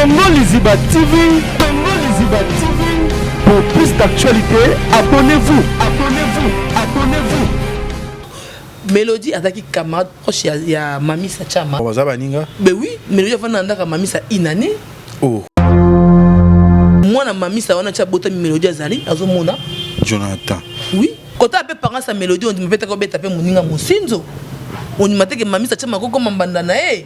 Congo Liziba TV, Congo Liziba TV. Pour plus d'actualités, abonnez-vous, abonnez-vous, abonnez-vous. Mélodie azalaki camarade proche ya Mamisa Chama. Baza baninga? Ben oui, Mélodie afanda na ndako ya Mamisa une année. Oh. Mwana Mamisa wana tia botami, Mélodie azali azomona. Jonathan. Oui, kota mpe parents ya Mélodie ondima mpe taka obeta mpe moninga mosinzo, ondima te ke Mamisa Chama akokoma mbanda na ye,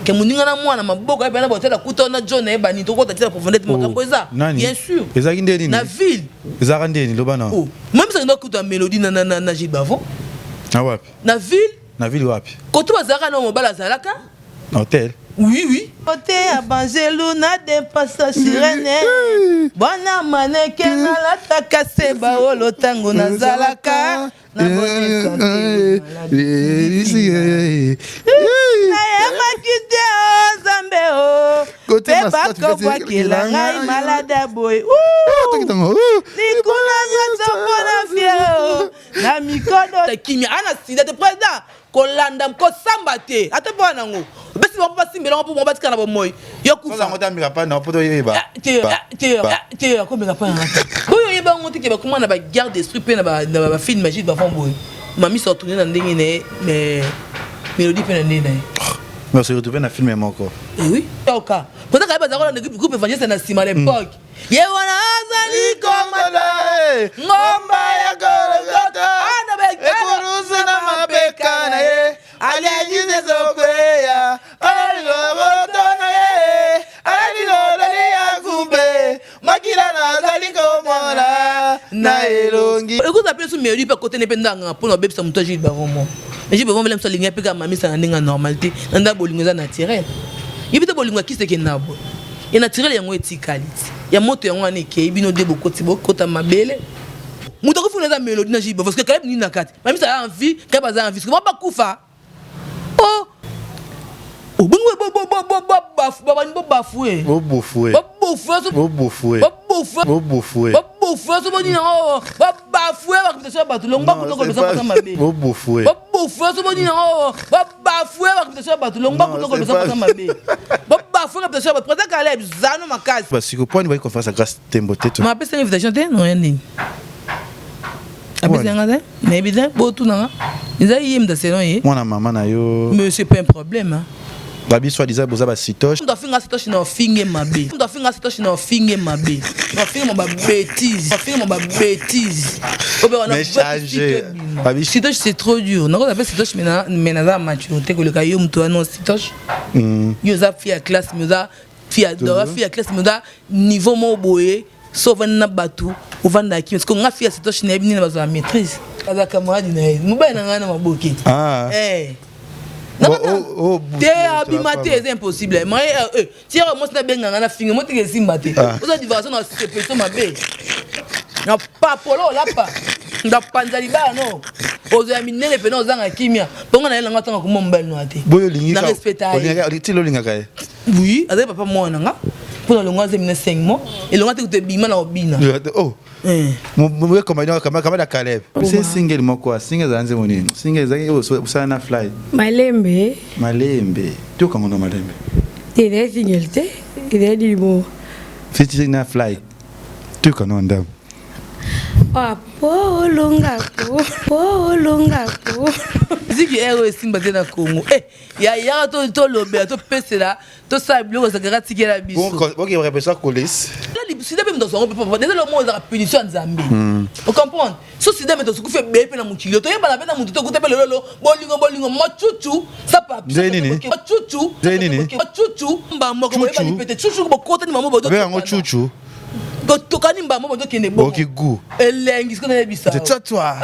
ke moninga na mwana maboko ye pena botela kuta wana John ayebani. Tokota tina profondeur te, makambo eza. Nani? Bien sûr. Ezalaki nde nini? Na ville. Ezalaka nde nini? Loba na. Oh. Mamisa kenda kuta Mélodie na Gilles Bavon. Na wapi? Na ville. Na ville wapi? Koto bazalaka na mobali azalaka. Na hotel? Oui. Ote ya banzelu na depasa sirene bwana maneke nalataka se baolo ntango nazalaka na bonne santé. Nayebaki te o Nzambe o mpe bakobwakela ngai malade ya boye likula nyonso mpona fie o na mikodo kimia ana sida te. Président kolanda kosamba te, ata mpo wana yango opesi bango basimbela ngo mpo bango batika na bomoi yo kufa. Yango tambika pa na poto yeba. Te, akomeka mpa nanga te. Oyo oyeba yango te ke bakoma na baguerre d'esprit mpe na bafilm magique bavant boye. Mamisa otourne na ndenge na ye, mais Mélodie mpe na ndenge na ye. Mais on se retrouve na film moko. Eh oui, oka peut-être kayeba azalaka na groupe évangéliste na nsima l'époque. Ye wana azali komata ngomba ya Golgota, ekurusu na mapeka na ye, aliagize ezokweya, alaliloboto na ye, alalilololi ya kumbe makila nazali komona na elongi. Ekoza mpe so Mélodie mpe akotene mpe ndanga mpona obebisa moto ya Gilles Bavon. Mo Gilles Bavon mbele moso alingi mpe kaka Mamisa na ndenge ya normal te. Na nda bolingo eza naturel, yebi te bolingo akisi ekenda boye ya naturel, yango etikali ti ya moto yango wana ekei. Bino de bokoti bokota mabele, moto akufuna eza Mélodie na Gilles Bavon, parce que Kaleb nini na kati, Mamisa aza en vie, Kaleb aza en vie, soki bakufa o obongi bobafue. Bobofue. Bobofue. Bobofue. Bobofue. Bobofue. Bobofue so boni yango babafue bareputation ya bato longwa kuna kolosa kosa mabe. Bobofue. Bobofue so boni yango babafue bareputation ya bato longwa kuna kolosa kosa mabe, bobafue réputation ya bato. Président Caleb zano makasi. Basiko pwani baki conférence ya Grâce Tembo te to? Ma apesanga invitation te noya nini, apesanga te, nayebi te, botunanga eza ye mutu selon ye. Mwana mama na yo. Mais c'est pas un problème, hein. Babi soi disant boza basitoche. Moto afinga sitoche na ofinge mabe, moto afinga sitoche na ofinge mabe, na ofinge mo babêtise, ofinge mo babêtise. Mais chargé. Babi sitoche, c'est trop dur. Nakoza mpe sitoche, mais naza maturité koleka yo. Moto wana sitoche, yo oza fille ya classe, mais oza fille ya classe, mais oza niveau moko boye. So ovandi na bato, ovandaki parce que nga fille ya sitoche, nayebi nini bazwa maîtrise. Aza camarade na ye, mobali na ngai na maboke. Ah. Te, abima te, eza impossible. Tiaka mwasi nabenganga na finge moteke esimba te. Oza diversion na sepeso mabe na papolo olapa na panza libala no ozwa ya minene pena ozanga kimia mponga na ye nanga ntanga komwa mobali noa te. Boyo. Na respecta ye. Tili olingaka ye? Oui, azali papa mwana na nga mpona longo azemi na 5 mois elonga te kutu ebima na obina. Oh, kamada Caleb se single moko, single ezala nzembo nini? Single ezalaki osala na Fly. Malembe. Malembe, tokango na Malembe. Te, ezali single te, ezali limo. Featuring na Fly, tokanga ndambo. Apolonga polonga po. Ziki ero esimba te na Congo. Eh, ya yaka tolobela, topesela, tosala biloko ezalaka tikela biso. Bokirepesa colis. Sida mpe moto azwango mpe papa déjà lomo ezalaka punition ya Nzambe, ocomprendre? So sida mpe tosukufi ebele mpe na mokili, toyebana mpe na motu tokuta mpe lelolo bolingo bolingo macucu. Nde nini? Cucu. Nde nini? Cucu mba moko boyebani mpe te, cucu bokotani mamo. Yango cucu. Tokani mbamo bozokende. Boki gu. Elengi sikoyo nayebisa. Toi.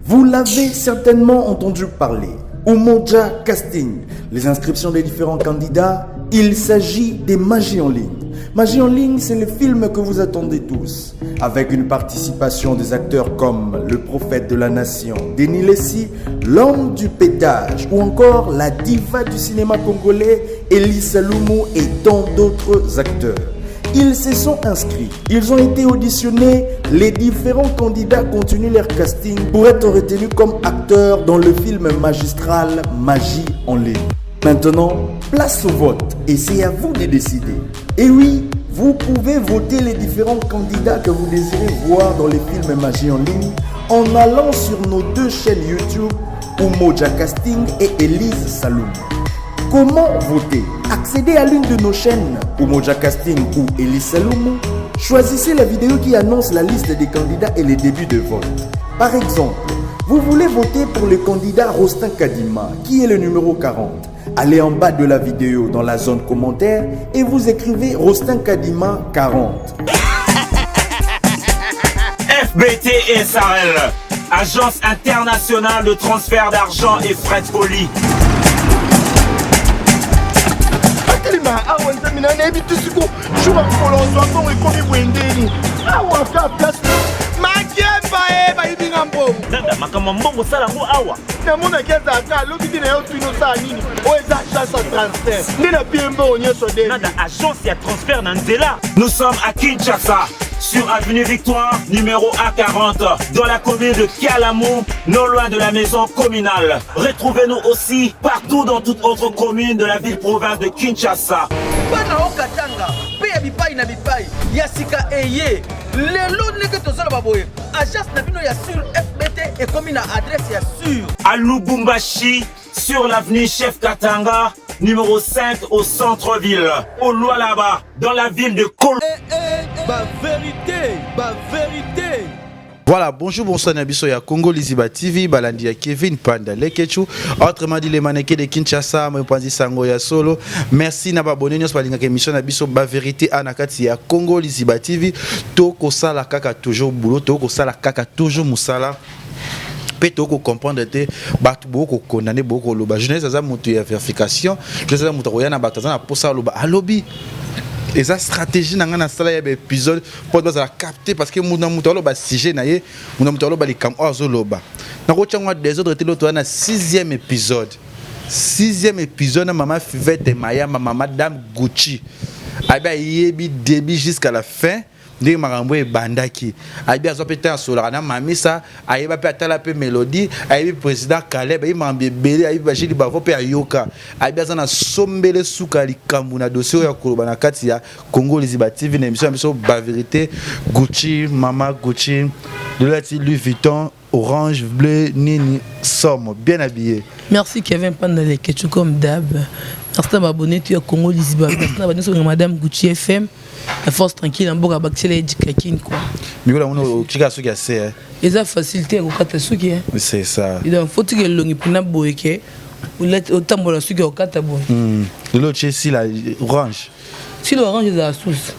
Vous l'avez certainement entendu parler. Umoja Casting. Les inscriptions des différents candidats, il s'agit des Magies en ligne. Magie en ligne, c'est le film que vous attendez tous. Avec une participation des acteurs comme le prophète de la nation, Denis Lessie, l'homme du pétage, ou encore la diva du cinéma congolais, Elise Lumu et tant d'autres acteurs. Ils se sont inscrits, ils ont été auditionnés, les différents candidats continuent leur casting pour être retenus comme acteurs dans le film magistral Magie en ligne. Maintenant, place au vote et c'est à vous de décider. Et oui, vous pouvez voter les différents candidats que vous désirez voir dans les films Magie en ligne en allant sur nos deux chaînes YouTube, Umoja Casting et Elise Saloum. Comment voter? Accédez à l'une de nos chaînes, Umoja Casting ou Elise Saloum. Choisissez la vidéo qui annonce la liste des candidats et les débuts de vote. Par exemple, vous voulez voter pour le candidat Rostin Kadima, qui est le numéro 40. Allez en bas de la vidéo dans la zone commentaire et vous écrivez Rostin Kadima 40. FBT SARL, agence internationale de transfert d'argent et frais de colis. Atelema awa, nzambe na nayebi te siko jour ya mokolo ozwa mbongo ekomi boye ndeni awa ka place makiemba e bayibi nga mbongo. Nanda, makambo ya mbongo osala yango awa. Namonaki azalaka alobi te na yo tuni osala nini, oyo eza agence ya transfert nde na pie mbongo nyonso de. Nanda, agence ya transfert na nzela. Nous sommes à Kinshasa, sur avenue Victoire, numéro A40, dans la commune de Kalamu, non loin de la maison communale. Retrouvez-nous aussi partout dans toute autre commune de la ville-province de Kinshasa. Bana okatanga mpe ya bipai na bipai ya sika eye lelo ndenge tozoloba boye, agence na bino ya sur FBT ekomi na adresse ya sur. À Lubumbashi, sur l'avenue Chef Katanga, numéro 5 au centre-ville. Au Lualaba, dans la ville de Kol. Ba vérité, ba vérité. Voilà, bonjour, bonsoir na biso ya Congo Liziba TV, balandi ya Kevin Panda Lekechu, autrement dit les mannequins de Kinshasa, mopanzi sango ya solo. Merci na ba abonné nyonso balingaka émission na biso ba vérité a na kati ya Congo Liziba TV. To kosala kaka toujours boulot, to kosala kaka toujours musala. Mpe tokocomprendre te bato bokokondane, bokoloba journaliste aza moto ya vérification, journaliste aza moto akoya na bato, aza na posa aloba, alobi. Eza stratégie na ngai nasala ya baépisode mpo bazala capté, parce que moto na moto aloba sujet na ye, moto na moto aloba likambo oyo azoloba. Nakotia ngo désordre te. Loto na sixième épisode, sixième épisode na mama Fivete Mayamba, mama Dame Gucci, ayebi, ayebi début jusqu'à la fin ndenge makambo ebandaki. Ayebi, azwa mpe ntango asolaka na mamisa, ayeba mpe, atala mpe Mélodie, ayebi président Caleb, ayebi makambo ebele, ayebi bagili bavo mpe ayoka, ayebi, aza na sombele suka ya likambo na dossier oyo ya koloba na kati ya Congo Liziba TV na émission ya biso bavérité. Gucci, mama Gucci, lelo ati Louis Vuitton orange, bleu, nini, somme, bien habillé. Merci Kevin Panda Lekechu, comme d'hab. Merci na baabonné tu ya Congo Liziba, merci na banyonso benga Madame Gucci FM, la force tranquille na mboka bakisela edikakin quoi. Mikolo yango otika soki ya se. Eza facilité ya kokata suki. C'est ça. Donc faut tika elongi mpena boye ke otambola suki ya kokata boye. Lelo otie sila orange. Sila orange ezala susu.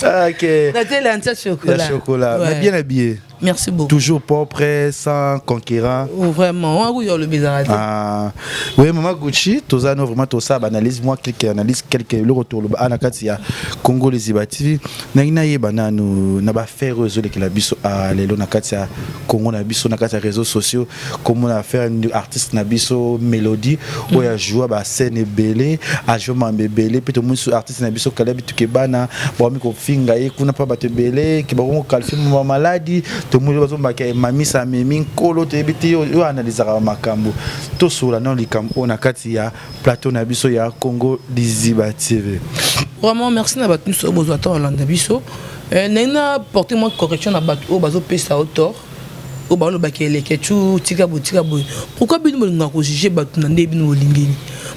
Ok. Natele antia chocolat. Ya chocolat. Ouais. Mais bien habillé. Merci beaucoup. Toujours propre, sans concurrent. Oh, vraiment, on a le bizarre. Ah. Oui, maman Gucci, toza no vraiment tosa analyse moi quelques analyse quelques le retour le na kati ya Congo Liziba TV. Nangi na yeba nanu na ba faire réseau la biso a lelo na kati ya Congo na biso na kati ya réseaux sociaux, comme on a fait artiste na biso Mélodie oyo a joué ba scène ebele, a joué mambe ebele, pe to musu artiste na biso Caleb Tukebana, ba mi ko finga ye kuna pa bato ebele ke ba ko qualifier ma maladie. Tomoni bazombaka mamisa amemi nkolo, toyebi te oyo analizaka makambo. Tosola nano likambo oyo na kati ya plateau na biso ya Congo Liziba TV. Vraiment merci na bato nyonso oyo bozwa ntango olanda biso. Ndenge na porte mwa correction na bato oyo bazopesa yo tort, oyo balobaki eleke tu tika boye, tika boye. Pourquoi bino bolingaka kojuge bato na nde bino bolingeli?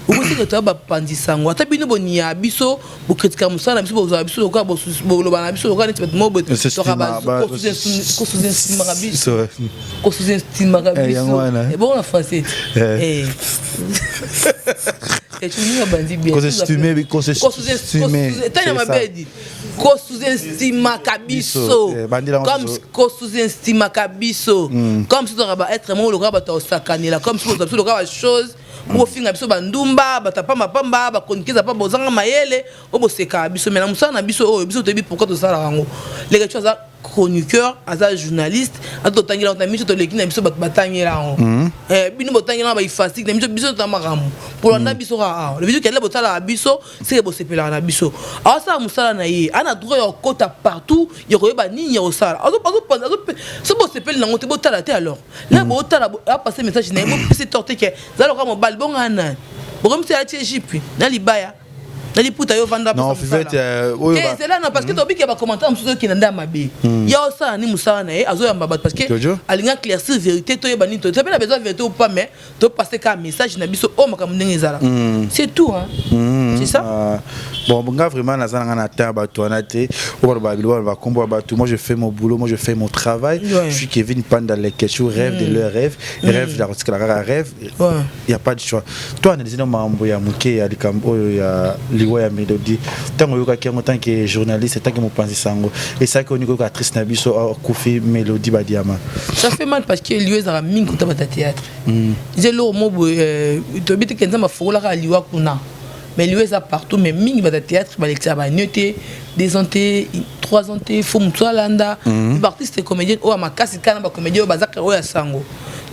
Bokosika toya bapanzisa yango, ata bino boniya biso, bokritikaka mosala na biso, bozwaka biso lokola, boloba na biso lokola neti bato moko boye kosous-estimaka biso, kosous-estimaka biso. Ebongo na français etuninga bandi bien, tanya mabedi, kosous-estimaka biso, comme kosous-estimaka biso comme si tozalaka baêtre moko lokola bato ya kosakanela, comme si bozwa biso lokola bachose bofinga biso, bandumba, bato ya pambapamba, bakonikeza pamba, bozanga mayele oyo bosekaka biso. Mais na mosala na biso oyo biso toyebi pourquoi tosalaka yango. Leke tu aza Chroniqueur, aza journaliste, aza totangela na miso, toleki na biso bato batangela yango. Bino botangela baifastique na biso, biso tota makambo polanda biso kaka awa. Biso kende botalaka biso, seke bosepelaka na biso. Aosala mosala na ye, ana droit ya kokota partout, ya koyeba nini ya kosala. So bosepeli nango te, botala te. Alors là, botala, apasse message na ye, bopesi tort te ke za loka mobali bonga nani bokomisi alati Egypte na libaya na liputa, yo vanda. Non, Fivette, oyo Ezela non, parce que tobiki ya bacommentaire mosusu okenda nde ya mabe. Ya osala ni mosala na ye, azoyamba bato parce que alingi éclaircir vérité, toyeba nini. To mpe na besoin vérité ou pas, mais topasse kaka message na biso oyo makambo ndenge ezala, c'est tout, hein. C'est ça. Bon, nga vraiment naza nanga na temps bato wana te oyo baloba biloko, baloba kombo ya bato. Moi, je fais mon boulot, moi, je fais mon travail. Je suis Kevin Panda Leketchou, rêve de leur rêve, rêve ya kotikala kaka rêve. Y a pas de choix. To analyse na makambo ya moke ya likambo oyo ya liwa ya Mélodie. Ntango oyokaki yango, tant que journaliste, tant que mopanzi sango, esalaki oni koyoka actrice na biso akufi, Mélodie Badiama? Ça fait mal parce que liwa ezalaka mingi kota bato ya théâtre. Eza eloko mo boye toyebi te ke Nzambe afungolaka liwa kuna, mais liwa eza partout. Mais mingi bato ya théâtre balekisaka banio te, 2 ans te, 3 ans te, fo motu alanda. Baartiste comédienne oyo ya makasi kaka na bacomédien oyo bazaka oyo ya sango.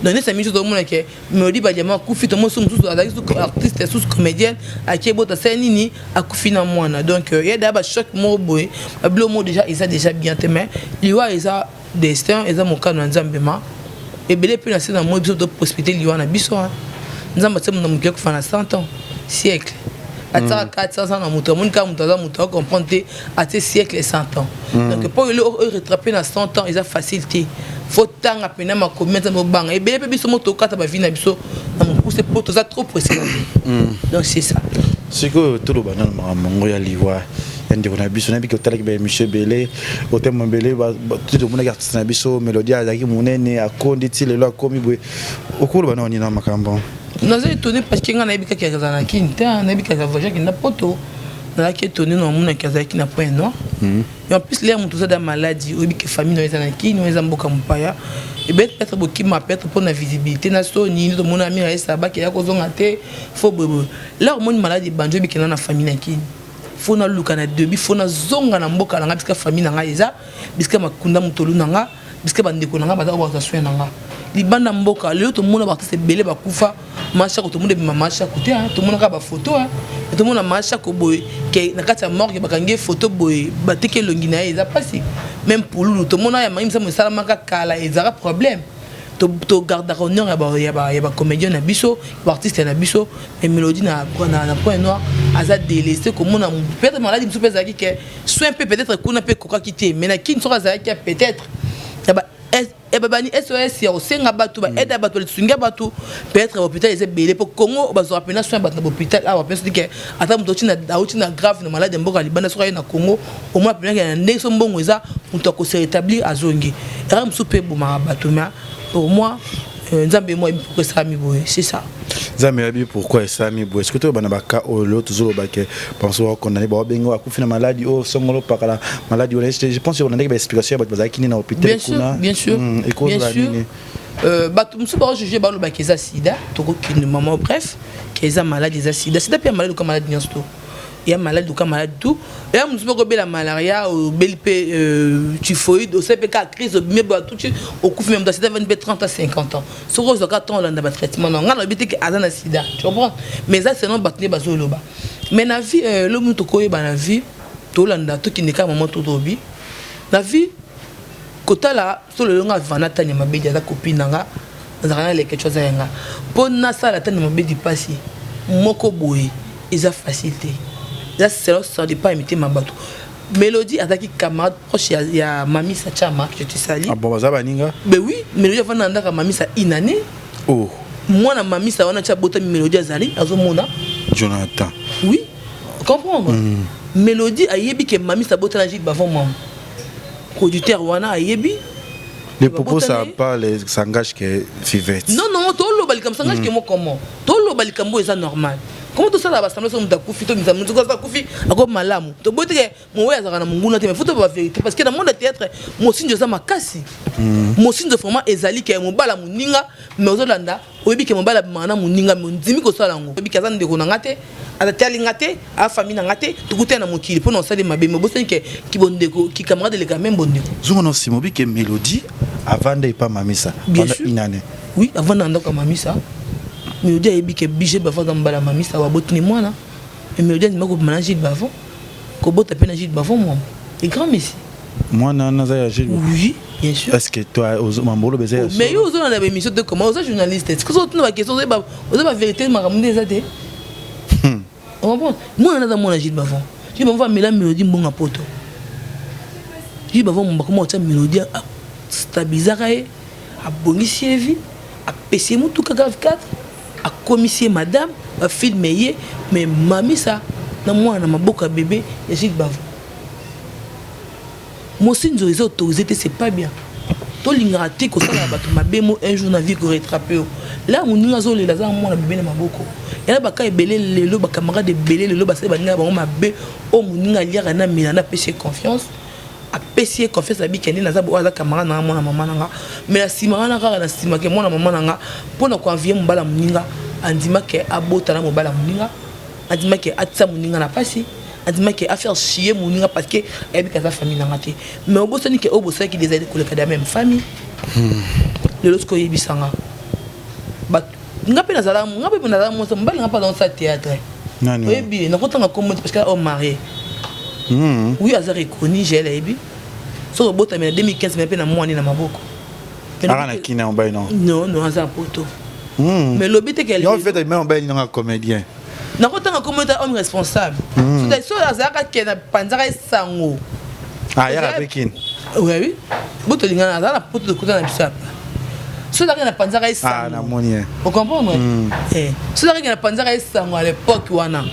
Donc neti miso tomona ke Mélodie Badiama akufi, tomosu mosusu azalaki susu artiste, susu comédienne, akie bota, asali nini, akufi na mwana. Donc ya daya bachoc moko boye, babilo moko déjà eza déjà bien te. Mais liwa eza destin, eza mokano ya Nzambe. Ma ebele mpe na se na moi biso toprospecte liwa na biso. Nzambe atie na mokili akufa na 100 ans, siècle atiaka 400 ans na moto, amoni kaka moto aza moto acomprendre te, atie siècle 100 ans. Donc mpo elo oyo rattrape na 100 ans eza facile te, faut tanga mpena makomi. Nzambe obanga ebele mpe biso mo tokata bavi na biso na mokuse mpo toza trop pressé. Donc c'est ça. Sikoyo toloba nano makambo yango ya liwa ya ndeko na biso. Nayebi ke otalaki baémission ebele, otema ebele. Tomonaki artiste na biso Mélodie azalaki monene, akondi ti lelo akomi boye. Okoloba nao nini na makambo? Naza étonné parce que ngai nayebi kaka azala na Kini te, nayebi kaka voyage akenda Poto. Nazalaki étonné na omonaki azalaki na Point Noir. Et en plus, l'heure moto oza da maladie, oyebi ke famille na yo eza na Kini, oyo eza mboka mopaya, ebeti peut-être bokima, peut-être mpona visibilité na soni nde tomona Amira esabaki eya kozonga te. Fo boyeboye, l'heure omoni maladie ebandi, oyebi kenda na famille na Kini, fo naluka na début, fo nazonga na mboka na ngai, bisika famille na ngai eza, bisika makunda motolu na nga, bisika bandeko na ngai baza, oyo bazwa soin na nga libanda mboka. Lelo tomona baartiste ebele bakufa. Mashako tomona ebima, Mashako te, tomona kaka bafoto. Tomona Mashako boye ke na kati ya morgue bakangi ye foto boye, bateki elongi na ye, eza mpasi. Même Pululu tomona ya mangi misambo esalamaka kala, ezalaka problème. Togardaka honneur ya bacomédien na biso, baartiste na biso. Mais Mélodie na Point Noir aza délaissé. Komona peut-être maladie mosusu mpe ezalaki ke soin mpe peut-être kuna mpe ekokaki te, mais na Kini soki azalaki ya peut-être ebabani SOS ya kosenga bato baaide ya bato, lisungi ya bato, peut-être bahôpital eza ebele mpo Congo bazwaka mpena soin ya bato na bahôpital awa. Mpe soki ke ata moto auti na grave na malade ya mboka libanda, soki aye na Congo, omona mpenaki na ndenge so mbongo eza, moto akose rétablir, azongi. Erreur mosusu mpe ebomaka bato. Mais pour moi, Nzambe mo ayebi pourquoi esalami boye, c'est ça. Nzambe ayebi pourquoi esalami boye. Soki toyeba na baka oyo lelo tozoloba ke banso bakondane, bawabengi akufi na maladi oyo songolo pakala, maladi wana, je pense ona ndenge baexplication ya bato bazalaki nini na hôpital kuna. Bien sûr. Ekozala nini? Bato mosusu baojuge, balobaki eza sida. Tokokende mama, bref, ke eza maladi, eza sida. Sida mpe ya maladi, oka maladi nyonso to ya maladi, oka maladi tout ya mosusu mpe kobela malaria, obeli mpe typhoïde, osali mpe kaka crise, obimi batuti, okufi. Me moto asida vani mpe 30 à 50 ans, soki ozwaka temps olanda batraitement na ngai, nayebi te ke aza na sida, tu comprends? Mais eza selon bato nde bazoloba. Mais na vie lobi tokoyeba, na vie tolanda, tokende kaka mama, totobi na vie kotala. So lelo nga vanda Tani ya Mabedi, aza copine na nga, nazalaka na Lekeco, aza yanga mpo nasala Tani ya Mabedi mpasi moko boye, eza facile te. Eza selon, ça dépend ya mitema bato. Mélodie azalaki camarade proche ya Mamisa Chama, je te salue. Ah bon, baza baninga? Ben oui, Mélodie avanda na ndako ya Mamisa une année. Oh. Mwana Mamisa wana ti abotami, Mélodie azali azomona. Jonathan. Oui, comprendre. Mélodie ayebi ke Mamisa abotana Gilles Bavon, mama producteur wana ayebi. Les propos, ça parle, ça engage que Fivette. Non, non, toloba likambo, ça engage que moi comment? Toloba likambo eza normal. Comment tosala bassemble so moto akufi, to misa moto akufi ako malamu? Toboyi teke mowe azalaka na monguna te, mais faut toba vérité, parce que na monde ya théâtre, mosinzo eza makasi. Mosinzo vraiment ezali ke mobala moninga, mais ozolanda, oyebi ke mobala abimaka na moninga, mais ondimi kosala yango. Oyebi ke aza ndeko na nga te, atali nga te, afamille na nga te, tokutana na mokili mpona osali mabe, mais obosani ke kibondeko, kicamarade eleka même bondeko. Zongo na nsima, obi ke Mélodie avanda epa Mamisa Bien pendant sûr. une année. Oui, avant na ndako ya Mamisa, Mélodie ayebi ke Gilles Bavon aza mobala Mamisa, babotini mwana, mais Mélodie andima kobima na Gilles Bavon, kobota mpe na Gilles Bavon, mwana et grand messie. Mwana wana aza ya Gilles? Oui, bien sûr. Est ce que toi mambo oloba eza ya Mais yo ozolanda baémission te? Comment oza journaliste, est ce que ozotuna baquestion, oza bavérité, makambo nde eza te? Ocomprendre, mwana naza mwana Gilles Bavon. Gilles Bavon amela Mélodie mbongo poto. Gilles Bavon bakoma kotia Mélodie, stabilisaka ye, abongisi ye vie, apesi ye motuka grave 4, akomisi ye madame, bafilme ye. Mais Mamisa na mwana na maboko ya bébé ya Gilles Bavon, mosinzo eza autorisé te, c'est pas bien. Tolingaka te kosala bato mabe mo un jour na vie korattraper yo. La moninga azolela, aza mwana bébé na maboko. Yana baka ebele lelo, bacamarade ebele lelo basali baninga bango mabe. Oyo moninga aliaka na mela, na apesi ye confiance, apesi ye confiance, abiki nde naza oyo aza camarade nanga, mwana mama nanga. Mais na nsima wana kaka, na nsima ke mwana mama nanga, mpona koenvier mobala moninga, andimake abota na mobala moninga, andimake atia moninga na pasi, andimaki afaire chier moninga, parce que ayebi ke aza famille nanga te. Mais obosani ke oyo bosalaki déjà koleka da même famille. Lelo soki oyebisanga nga mpe nazala, nga mpe nazala mwasi, mobali nga mpe azosala théâtre. Nani? Oyebi, nakotanga kombo te parce que homme marié. Oui, aza reconnu, Jael ayebi. Soki obotami na 2015, mais mpe na mwani na maboko. Aka na kina mobali non? Non, aza na poto. Mais lobi te ke Yo fait même mobali nanga comédien. Nakotanga kombo te, homme responsable. So azalaka ke na panzaka esango. Ah, yaka mpe kini? Oui, bo tolingana, aza na poto, tokota na biso apa. So azalaki na panzaka Ah, esango. Namoni ye. Ocomprendre? So azalaki na panzaka esango à l'époque wana.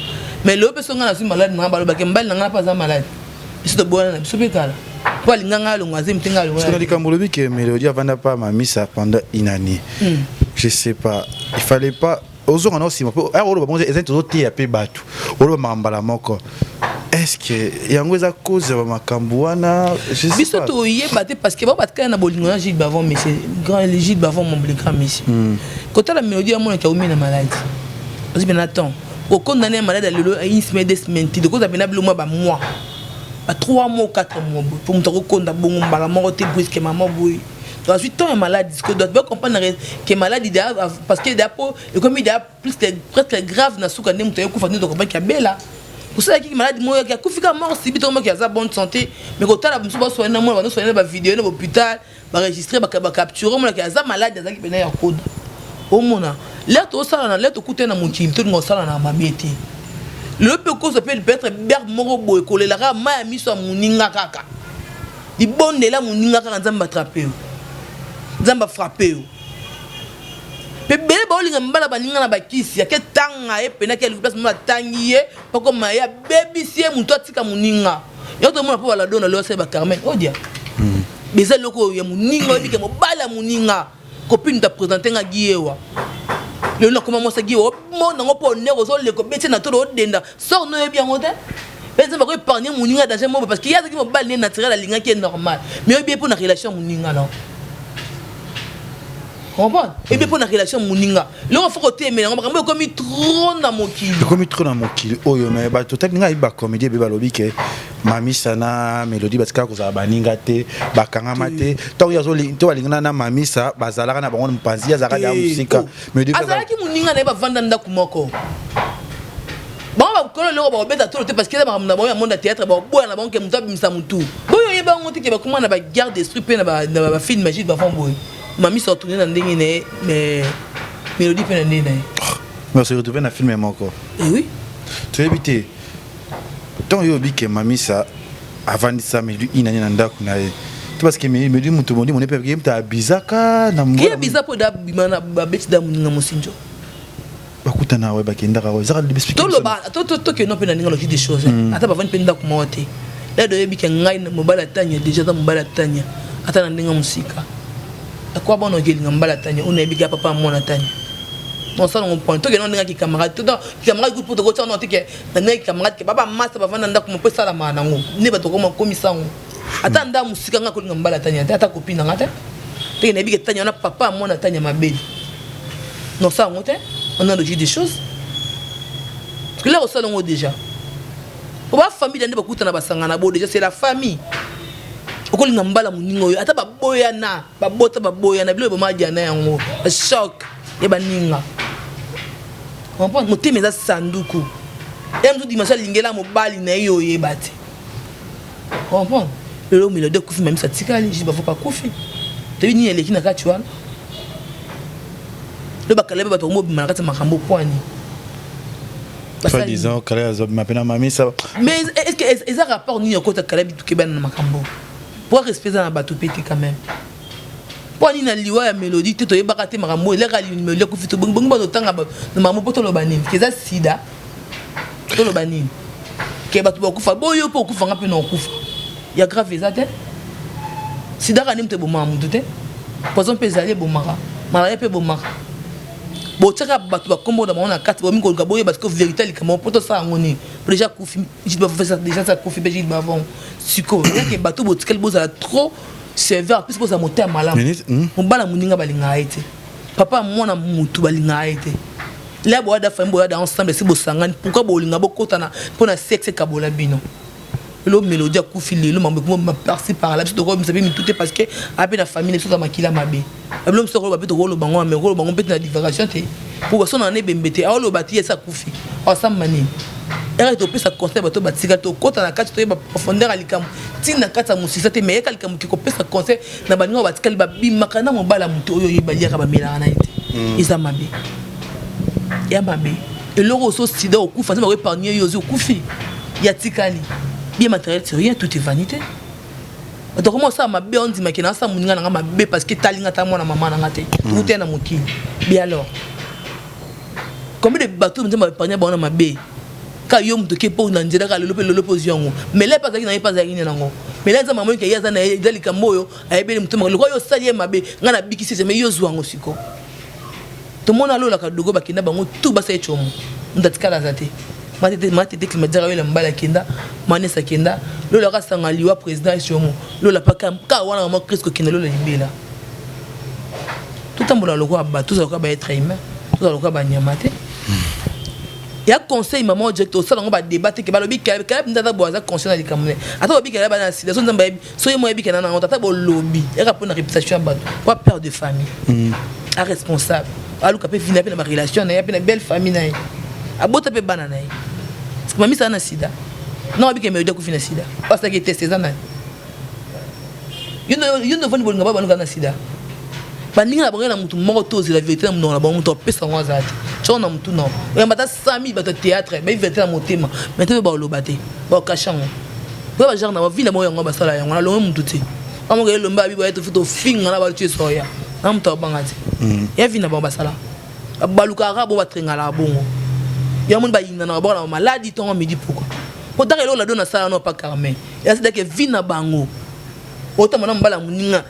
Mais lelo mpe so ngai nazwi malade nanga, balobaki mobali na ngai mpe aza malade, biso toboyana na biso mpe kala, mpo alinga ngai alongo azemi te, ngai alongo. Parce que na likambo olobi ke Mélodie avanda pa Mamisa pendant une année, je sais pas, il fallait pas ozonga na osima mpo aya oloba bongo. Eza neti ozoteya mpe bato, oloba makambo mbala moko. Est ce que yango eza cause ya bamakambo wana? Je sais Biso pas. Toyeba te, parce que bao batikali na bolingo na Gilles Bavon, monsieur grand Gilles Bavon, mon grand monsieur. Kotala Mélodie, amonaki aumi na maladi, ozwi mpena temps okondane ya maladi ya lelo, une semaine, 2 semaines te, tokozwa mpena bilo mwa bamois, ba 3 mois, 4 mois boye, po moto akokonda bongo mbala moko te, brusque mama boye. Donc azwi temps ya maladi. Sikoyo doit bacomprendre ke maladi deya, parce que deya po ekomi deya plus que presque grave na suka nde moto ayekufa, nde tokomaki abela kosalaki maladi moko yaki akufi kaka mort subite. Tokomaki aza bonne santé, mais kotala mosusu basoigner na mona, bazosoigner na bavideo na bahôpital, baregistre, bacapture, omonaki aza maladi, azalaki pena ya koda. Omona lere tosala na lere tokutani na mokili, tolinga kosala na mabe te. Lelo mpe okozwa mpe peut-être berbe moko boye, kolela kaka mai ya miso ya moninga, kaka libondela moninga, kaka Nzambe atrape yo, Nzambe afrappe yo. Mpe bele baolinga mibala baninga na bakisi, ake tanga ye pena, ake place moko atangi ye mpoko ye, abebisi ye, moto atika moninga. Yo tomona mpo baladona lelo asali bacarmen odia beza eloko oyo ya moninga. Oyebi ke mobali ya moninga, copine ta présente nga giyewa, lelo nakoma mwasi giyewa, omona yango mpo onere ozoleka, obeti na tolo, odenda sor no, oyebi yango te. Mpe Nzambe akoépargne moninga danger moko, parce que ye azalaki mobali ne naturel, alingaki ye normal, mais oyebi ye mpo na relation ya moninga na comprendre, ebi mpo na relation ya moninga. Loko fo kotemela yango, makambo ekomi trop na mokili. Ekomi trop na mokili oyo. Mais bato tali ngai, bacomédie ebe balobi ke Mamisa na Mélodie batikaka kozala baninga te, bakangama te. Ntango ye to balingana na Mamisa, bazalaka na bango na mopanzi, ye azalaka ya mosika. Mélodie mpe azalaki moninga na ye, bavanda ndako moko. Bango bakolo eloko bakobeta tolo te, parce que eza makambo na bango ya monde ya théâtre, bakoboya na bango ke motu abimisa motu boyo. Oyeba yango te ke bakoma na baguerre d'esprit mpe na bafilm magique bafan boye. Mamisa otourne na ndenge na ye, mais Mélodie mpe na ndenge na ye. Mais on se retrouve na film moko. Eh oui. Toyebi te. Ntango yo oyebi ke Mamisa avandisa Mélodie inani na ndako na ye to, parce que Mélodie moto mondi mone mpe ye moto abizaka na Ye biza mpo da bima na babeti da moninga mosinjo. Bakutana we, bakendaka we, ezaka. Toloba tokende mpe na ndenge logique des choses. Ata bavandi mpe ndako moko te, lelo oyebi ke ngai mobali atanya déjà, aza mobali atanya ata na ndenge mosika akwa bana okelinga mobali atanya oyo nayebi ke papa ya mwana atanya. Osala ngo point tokende ndenge ki camarade to camarade kutu po tokotia no teke na ndenge camarade ke baba masta bavanda ndako mo mpo esalamaka nango nde bato koma komisa yango ata nda mosika nga kolinga mobali atanya te, ata copine nanga te, teke nayebi ke tanya wana papa ya mwana tanya mabeli nosala yango te. On a logique des choses parce que là osala yango déjà po bafamille nde bakutana basangana bo déjà, c'est la famille. Okolinga mbala moninga oyo ata baboyana, babota, baboyana, biloko ebomadiana yango choc ya baninga. Comprendre, motema eza sanduku ya mosusu. Dimension alingela mobali na ye, oyeba te. Comprendre, lelo Mélodie akufi, mamisa atikali, Gilles Bavon akufi, toyebi nini eleki na kati wana. Lo bakala mpe bato komobima na kati ya makambo pwani. Soi-disant Kaleb azobima mpe na mamisa. Mais est ce que eza rapport nini okota Kaleb bituke bana na makambo po respect eza na bato mpe te quand même? Mpo nini na liwa ya Mélodie te toyebaka te makambo elaka Mélodie akufi, tobongi bato otanga na makambo mpo toloba nini ke eza sida, toloba nini ke bato bakufa boyo mpo okufanga mpe na okufa ya grave eza te. Sida kaka nde moto ebomaka motu te, poison mpe ezali ebomaka, malaria mpe ebomaka. Botiaka bato bakombo na bango na kati, bomi koluka boyeba siko vérité likambo mpo tosala yango nini. Déjà akufi déjà, akufi mpe Gilles Bavon. Sikoyo yake bato botikali bozala trop sévère, plus bozala motema malamu. Mobala moninga balingaka ye te, papa mwana mutu balingaka ye te. La boyada famille, boyada ensemble, esi bosangani, pourquoi bolinga bokotana mpona sexe ekabola bino? Lelo Mélodie akufi, lelo mambo ekoma par-ci par-là. Biso tokomisa mpe mitu te parce que ape na famille biso toza makila mabe. Babilo biso tokoloba mpe tokoloba ngo, mais okoloba ngo mpe te na divagation te po basona na ebembe te. Aoloba ti esi akufi, asamba nini? Ere topesa conseil bato batika, tokɔta na kati, toyeba profondeur ya likambo ntina na kati ya mosisa te. Mais yeka likambo ke kopesa conseil na baninga batikali babimaka na mobala moto oyo oyeba liaka bamelaka na ye te, eza mabe ya mabe. Eloko oso sida okufa, nzambe akoépargne yo, ozi okufi ya tikali bien matériel, c'est rien, tout est vanité. Bato akoma osala mabe, ondimaki na asala moninga nanga mabe parce que etalinga ta mwana mama nanga te, wuta na mokili. Bien, alors combien de bato nzambe aépargne bango na mabe? Ka yo moto ke mpo na nzela kaka lelo mpe lelo mpe ozwi yango, mais le mpe azalaki na ye mpe azalaki nini nango, mais le nzambe amoniki ye aza na ye, eza likambo oyo ayebeli motema lokola yo osali ye mabe. Ngai nabikisi ese, mais yo ozwa yango. Siko tomona alolaka dogo bakenda bango tu basali tiomo, moto atikala aza te. Matete climatiaka yola mobali akenda, manesi akenda, lola akasanga liwa président esiomo lola pa ka wana mama Chris kokenda lola libela. Totambola lokola bato, tozala lokola baêtre humain, tozala lokola banyama te. Ya conseil mama direct, osala yango badébat te ke balobi Kaleb nde aza boye, aza conscient na likambo ne. Ata balobi Kaleb aza na sida, so Nzambe ayebi, so ye mo ayebi kena nango. Tata bolobi yaka mpona réputation ya bato po père de famille a responsable aluka mpe vina mpe na barelation na ye mpe na belle famille na ye, abota mpe bana na ye. Mamisa aza na sida non, abike Mélodie akufi na sida, asalaki test eza nani? Yo nde ovandi bolinga ba banuka na sida, baninga na bango na motu moko to ozela vérité na monoko na bango, moto apesa yango aza te. Tioko na motu na oyamba ata 100 000 bato ya théâtre bayi vérité na motema, mais te mpe baoloba te, baokashe yango po bagenre na bavie na bango yango basala yango. Nalongo motu te amoka elombe abi baye tofi tofinga na bato esoya na moto abanga te ya vie na bango basala, balukaka bongo, batrengalaka bongo. Yango moni bayinganaka baka na maladi ntongo midi. Pourquoi? Po taka eloko lado nasala no pa Carmen easidake vie na bango otamba na mobala moninga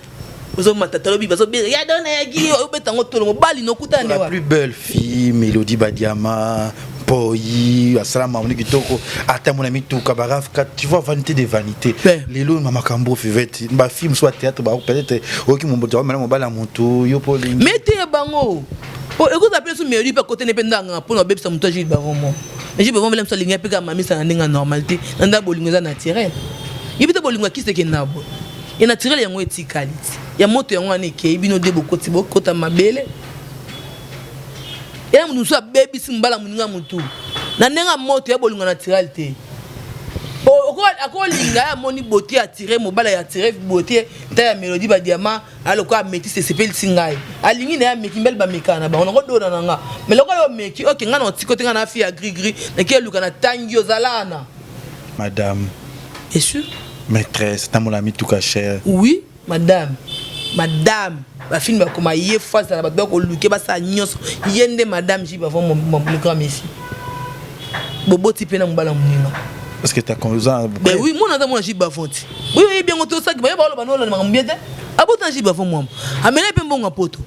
ozomata talobi bazobela ya dona yaki obeta yango tolo mobali nokutana. La plus belle fille Mélodie Badiama Mpoyi asala mamoni kitoko, ata mona mituka baraf, tu vois, vanité de vanité. Lelo na makambo fivete bafilme mosusu ya théâtre ba peut-être oyoki moto amela mobali ya motu yo mpo olingi. Mais te ya bango po ekozala mpe so Mélodie mpe akotene mpe ndanga mpona obebisa moto ya Gilles Bavon mo. Mais Gilles Bavon vele mosu alingi mpe kaka mamisa na ndenge ya normal te, na nda bolingo eza naturel. Yebi te bolingo ya kisi ekenda boye, ya naturel yango etikali ti ya moto yango wana ekei. Bino de bokoti bokota mabele ya motu mosusu abebisi mobala moninga motu na ndenge ya moto ya bolingo naturel te. Akolinga ye, amoni beauté atire mobala ya atire beauté ta ya Mélodie Badiama alokola ametisi esepelisi ngai, alingi na ye ameki mbele bamekaka na bango nango dona na nga. Mais lokola yo omeki oke ngai na otiko te, ngai na fi ya gris gris naki eluka na tangi ozala na Madame. Bien sûr. Maîtresse tambola mituka cher. Oui madame, madame bafilme bakoma ye fo azala bato bakoluke basala nyonso ye nde madame J bavon le grand messie boboti mpe na mobala moninga. Parce que t'as oza Ben oui, mwana aza mwana J bavon ti oyo oyebi yango te, osaki baye baoloba nolanda makambo bien te. Abota na J bavon mwamba amela mpe mbongo ya poto.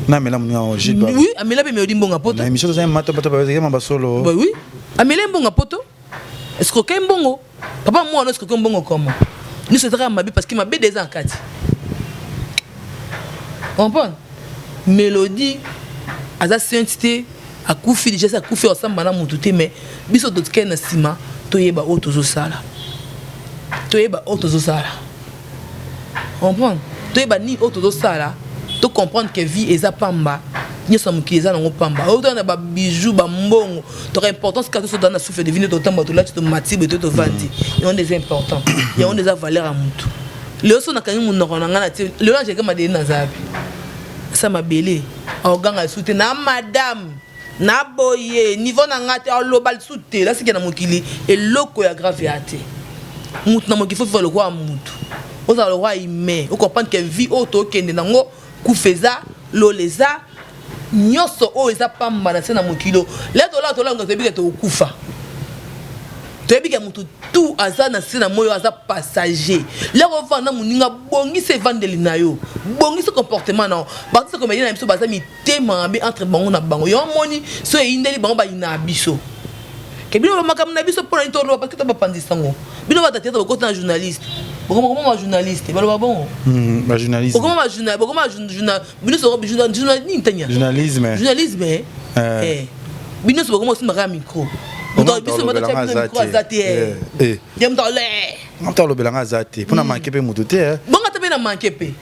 Na amela moninga yango Gilles Baba. Oui, amela mpe Mélodie mbongo ya poto. Na émission tozali mata bato bazali ma basolo. Bah oui, amela mbongo ya poto. Escroquer mbongo. Papa mwana escroquer mbongo comment? Nyonso ezaka mabe parce que mabe eza na kati. Comprendre? Mélodie aza sainte te, akufi déjà, akufi osamba na mutu te, mais biso totikali na nsima toyeba oyo tozosala. Toyeba oyo tozosala. Comprendre? Toyeba nini oyo tozosala, to comprendre que vie eza pamba. Nyonso ya mokili eza nango pamba. Oyo toza na ba bijoux, ba mbongo, toka importance kaka toso na souffle de vie nde totambola, tolati, tomati boye to tovandi. Yango nde eza important. Yango nde eza valeur ya mutu. Lelo so nakangi monoko na ngai na tie, lelo Angelique Madele naza wapi? Asa mabele, aoganga lisusu te na madame na boye niveau na ngai te, aloba lisusu te. Lasiki na mokili eloko ya grave ya te. Mutu na mokili faut vivre lokola mutu, ozala lokola humain, ocomprendre que vie oyo tokende nango kufa eza lola eza nyonso oyo eza pamba na se na mokili oyo. Lelo tolala tolanga toyebi ke tokokufa, toyebi ke motu tout aza na se na moi oyo aza passager. Lelo ovanda moninga, bongisa evandeli na yo, bongisa comportement na yo. Baartiste comédien na biso baza mitema mabe entre bango na bango. Yo omoni so eyindeli bango bayina biso ke bino makambo na biso mpona nini toloba parce que tobapanzisa ngo. Bino bata théâtre bokota na journaliste, bokoma ba journaliste baloba bongo. Ba journaliste. Bokoma ba journal, bokoma journal, bino so journal nini tanya? Journalisme. Journalisme. Eh. Bino so bokoma osimba kaka micro. Moto biso bato tia bino micro aza te. Ye moto ale. Moto alobelanga aza te mpona manke mpe moto te. Bongo ata mpe na manke mpe.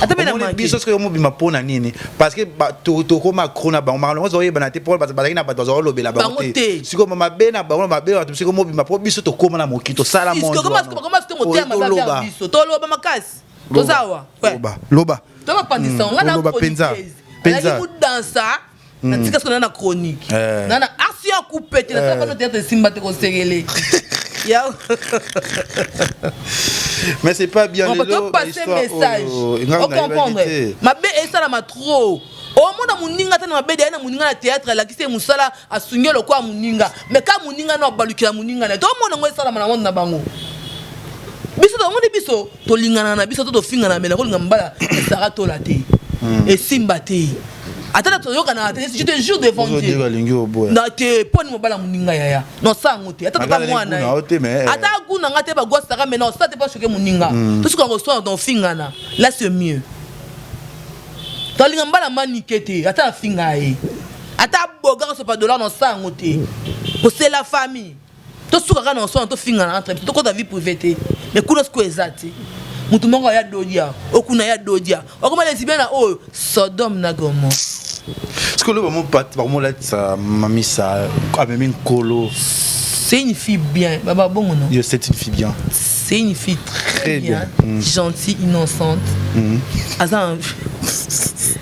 Ata mpe na manke. Biso soki omobima mpona nini? Parce que tokoma accro na bango, makambo nyonso oyebana te mpo bazalaki na bato bazalolobela bango te. Sikoyo mabe na bango, mabe bato, sikoyo mobima mpo biso tokóma na mokili, tosala mondetoloba biso toloba makasi toza awa. Loba. Tobapandisa nga na mpenza. Azalaki kodansa natika soki na na chronique na na action coupe te, nasala pano théâtre esimba te kosekele. Mais c'est pas bien. On peut passer message, ocomprendre mabe esalama trop. Omona moninga ata na mabe deya na moninga na théâtre, alakisi ye mosala, asungi ye lokola moninga, mais ka moninga no abalukela moninga na ye. Tomona yango esalama na monde na bango. Biso tomoni biso tolingana na biso to tofingana, me nakolinga mobala esara tola te, esimba te, ata na toyokanaka te. Je te jure devant Dieu na te mponi mobala moninga yaya nosala yango te. Ata toka mwana ata aguna nga te, bagwasaka, mais nosala te mpo achoke moninga. Tosuka koswana, tofingana, là c'est mieux. Tolinga mbala manike te, ata afinga ye, ata abogaka sopa dollar, nosala yango te po c'est la famille. Tosuka kaka na oswana, tofingana entre biso, tokota vie privée te. Mais kuna sikoyo eza te motu moko aya dodia okuna ya dodia okoma lesbien na oyo Sodome na Gomorrhe. Sikoyo loba bamolatisa mamisa amemi nkolo. C'est une fille bien, baba bongo non? Yo, c'est une fille bien. C'est une fille très, très bien, bien. Gentille, innocente. Aza C'est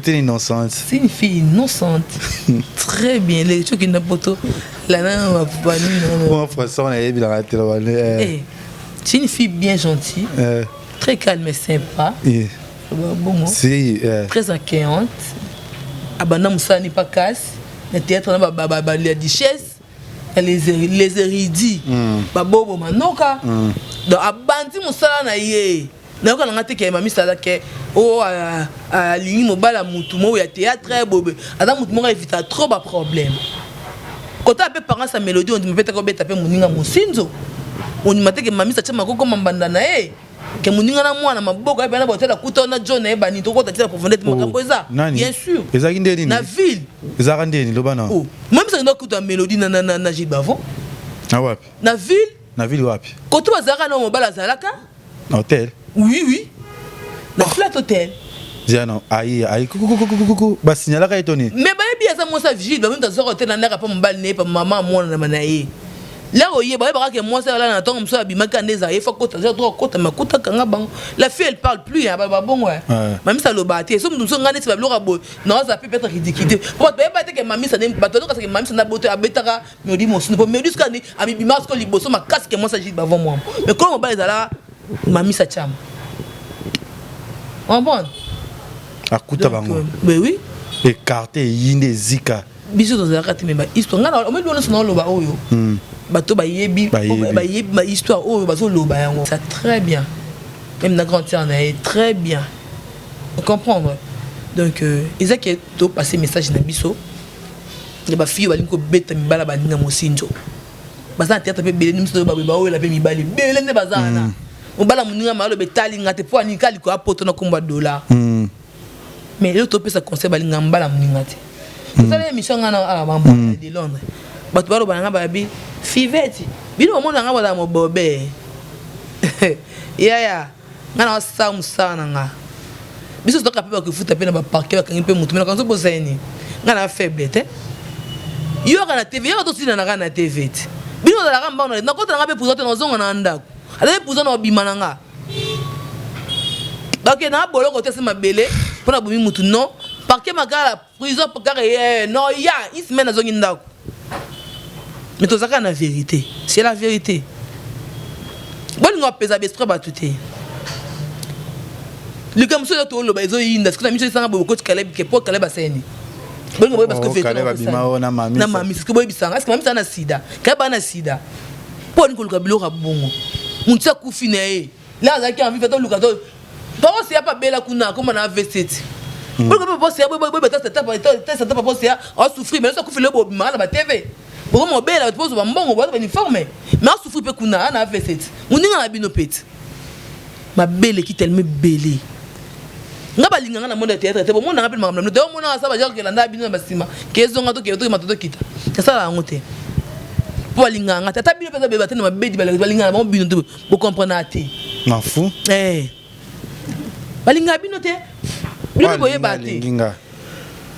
une innocente. C'est une fille innocente, très bien. Les choses qui n'ont pas la Bon, français, on a C'est une fille bien gentille, très calme et sympa. Bon, si, très accueillante. Abanda mosala ni pas casse na théâtre na ba duchesse, les érudits, babobo manoka. Donc abandi mosala na ye, nayoka nanga te ke mamisa aza ke oyo alingi mobala mutu moko ya théâtre bobe. Aza mutu moko evita trop baproblème. Kota mpe parence ya Mélodie, ondima mpe teke obeta mpe moninga mosinzo, ondima teke mamisa tia makoko mambanda na ye ke moninga na mwana maboko ayebana botela kuta na John ayebani. Tokota tina profondeur te, makambo eza bien sûr. Ezalaki nde nini? Na ville. Ezalaka nde nini? Loba na. Mamisa kenda kuta Mélodie na Gilles Bavon. Na wapi? Na ville. Na ville wapi? Koto bazalaka na mobali azalaka. Na hotel? Oui, na flat hotel. Ziano ayi ayi kukukukukuku basignalaka ye to nini? Mais bayebi aza mwasi ya vigile. Bamingi azwaka hotel na ndaka mpa mobali na ye, pa mama mwana na ye. Lero oyeba oyebaka ke mwasi alala na ntongo mosusu abimaki ande ezala ye fa kota aza droit kota makuta kanga bango. La fille, elle parle plus ya babongo. Mamisa alobaka te. So moto mosusu ngai neti babiloko ya boye naoza pe peut-être ridicule po bato bayeba te ke mamisa nde bato bazokasa ke mamisa nde aboto abetaka Mélodie mosusu, po Mélodie soki ani amibimaka sikoyo liboso makasi ke mwasi agile bavon mwambo, mais kolo mobali ezala mamisa tiama, comprendre? Akuta bango. Mais oui. Écarté eyinde ezika. Biso tozalaka te, me bahistoire ngai omoni nyonso naoloba oyo, bato bayebi, bayebi bahistoire oyo bazoloba yango. Ça très bien, même na grande sœur na ye, très bien. Comprendre? Donc eza ke topase message na biso ya bafille oyo balingi kobeta mibala, baninga mosinzo baza na théâtre mpe ebele miso baoyela mpe mibali ebele nde baza wana. Mobala moninga maloba etalinga te mpo aninga likolo apoto na kombo ya dollar. Mais lelo topesa conseil, balinga mbala moninga te. Tosala émission nga na awa bambo de Londres, bato baloba na nga babi fivete bino bomona nga bazala mobobe. Yaya, nga na osala mosala na nga. Biso toka mpe bakofuta mpe na baparquet, bakangi mpe motu me nakangi bosali nini? Nga na faible te. Yoka na TV, yoka tosila na kaka na TV te. Bino ozalaka mbango nakota na nga mpe prison te, nazonga na ndako ata mpe prison na obima na nga. Bakende na boloko te, se mabele mpo na bomi mutu. Non, parquet Makala, prison kaka ye non ya une semaine, azongi ndako. Mais tozalaka na vérité, c'est la vérité. Bolingo apesa baesprit bato te. Likambo mosusu eza toloba ezoyinda sikoyo na miso esanga boye. Bokoti Kaleb ke po Kaleb aseni bolingo boye parce que Kaleb abima oyo na Mamisa. Na Mamisa. Sikoyo boyebisanga, est-ce Mamisa na sida, Kaleb aza na sida? Mpo ani koluka biloko ya bongo? Motu akufi na ye la azalaki en vie, toluka to papa Oseya mpe abela kuna, akoma na AVC ti. Bolingo mpe papa Oseya boyeba testa papa Oseya asouffrir. Mais akufi lelo, bobimaka na batv, bokoma obela bato bozwa bambongo, baza bauniforme, mais asouffrir mpe kuna ana AVC ti. Moninga na bino mpe ti mabe eleki tellement ebele. Nga balinganga na monde ya théâtre te, bomonanga mpe makambo na bino te. Omonanga sa bagenre kelanda bino na basima ke ezonga tokende tokema tokita, nasala yango te mpo balinganga nga te. Ata bino mpenza beba te na mabedi, balingana bango bino te, bocomprendre te. Mafu. Eh. Balingaka bino te, bino mpe boyeba te. Alingi nga.